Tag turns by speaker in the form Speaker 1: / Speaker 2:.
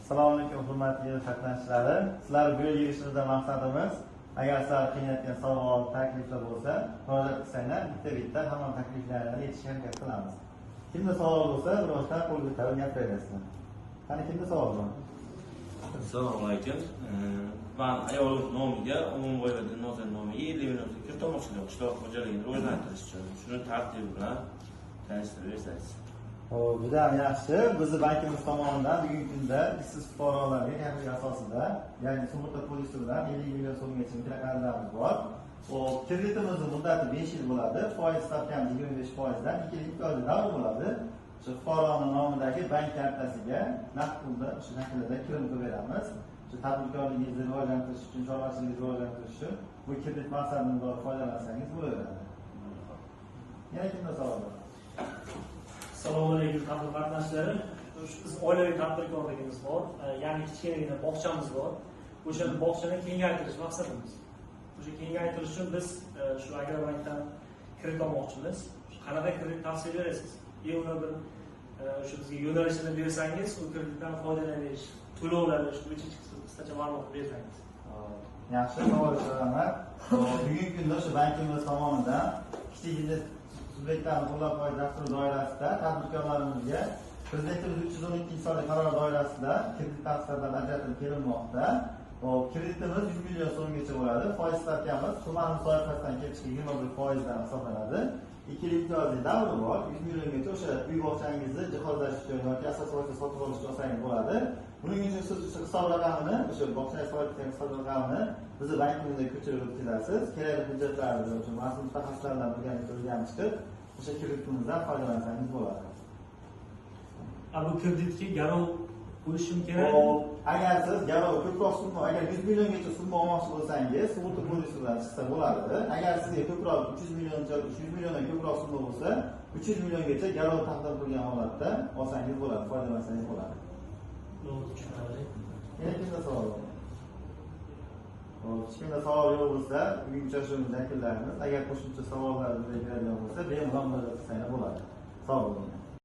Speaker 1: Assalomu alaykum, hurmatli qatnashchilari. Sizlar bu yerga yig'ishimizdan maqsadimiz, agar sizlar qiynayotgan savol, takliflar bo'lsa, murojaat qilsanglar, bitta-bitta hamma takliflarni yechishga harakat qilamiz. Kimda savol bo'lsa, birozdan qo'l ko'tarib gapiraverasizlar. Qani, kimda savol bor?
Speaker 2: Assalomu alaykum. Man ayolim nomiga, Omonboyeva Dilnoza nomiga 50 million so'm kiritmoqchi edim, qishloq xo'jaligini rivojlantirish uchun. Shuni tartibi bilan tanishtirib bersangiz.
Speaker 1: Xo'p, juda ham yaxshi. Bizni bankimiz tomonidan bugungi kunda ishsiz fuqarolarga kafillik asosida, ya'ni sug'urta polisi bilan 50 million so'mgacha mikroqarzlarimiz bor. Xo'p, kreditimizni muddati 5 yil bo'ladi. Foiz stavkamiz 25% dan 2 yil imtiyozli davr bo'ladi. O'sha fuqaroni nomidagi bank kartasiga naqd pulda o'sha shaklida kirim qilib beramiz. O'sha tadbirkorligingizni rivojlantirish uchun, chorvachiligingizni rivojlantirish uchun bu kredit maqsadini to'g'ri foydalansangiz bo'laveradi. Yana kimda savol bor?
Speaker 3: Assalomu alaykum, tadbir qatnashchilari. Biz oilaviy tadbirkorligimiz bor, ya'ni kichkinagina bog'chamiz bor. O'sha bog'chani kengaytirish maqsadimiz. O'sha kengaytirish uchun biz shu Agrobankdan kredit olmoqchimiz. Qanaqa kredit tavsiya berasiz? Uni bir o'sha bizga yo'nalishini bersangiz, u kreditdan foydalanish, to'lovlar, shu bo'yicha qisqacha ma'lumot bersangiz.
Speaker 1: Yaxshi, savol uchun rahmat. Bugungi kunda o'sha bankimiz tomonidan kichik biznes subyektlarini qo'llab-quvvatlash dasturi doirasida tadbirkorlarimizga Prezidentimiz 312-sonli qaror doirasida kredit tavsiyalari ajratilib kelinmoqda. Xo'p, kreditimiz 100 million so'mgacha bo'ladi. Foiz stavkamiz tuman musoyifasidan kelib chiqib 21% dan hisoblanadi. 2 yil imtiyozli davri bor. 100 milliongacha o'sha uy bog'changizni jihozlash uchun yoki asosiy vosita sotib olish uchun olsangiz bo'ladi. Buning uchun siz o'sha hisob raqamini, o'sha bog'changiz sohib hisob raqamini bizni bankimizga ko'chirib o'tkazasiz. Kerakli hujjatlarni o'sha mas'ul mutaxassislar bilan birgalikda o'rganib chiqib, o'sha kreditimizdan foydalansangiz bo'ladi.
Speaker 3: Bu kreditga garov qo'yishim kerak?
Speaker 1: Xo'p, agar siz garov ko'proq summa, agar 100 milliongacha summa olmoqchi bo'lsangiz, sug'urta polisi bilan chiqsa bo'ladi. Agar sizga ko'proq 300 millioncha, 300 milliondan ko'proq summa bo'lsa, 300 milliongacha garov taqdim qilgan holatda olsangiz bo'ladi, foydalansangiz bo'ladi.
Speaker 3: To'g'ri, tushunarli.
Speaker 1: Yana kimda savol bor? Xo'p, hech kimda savol yo'q bo'lsa, bugungi uchrashuvimizni yakunlaymiz. Agar qo'shimcha savollar keladigan bo'lsa, bemalol murojaat qilsanglar bo'ladi. Sog' bo'ling.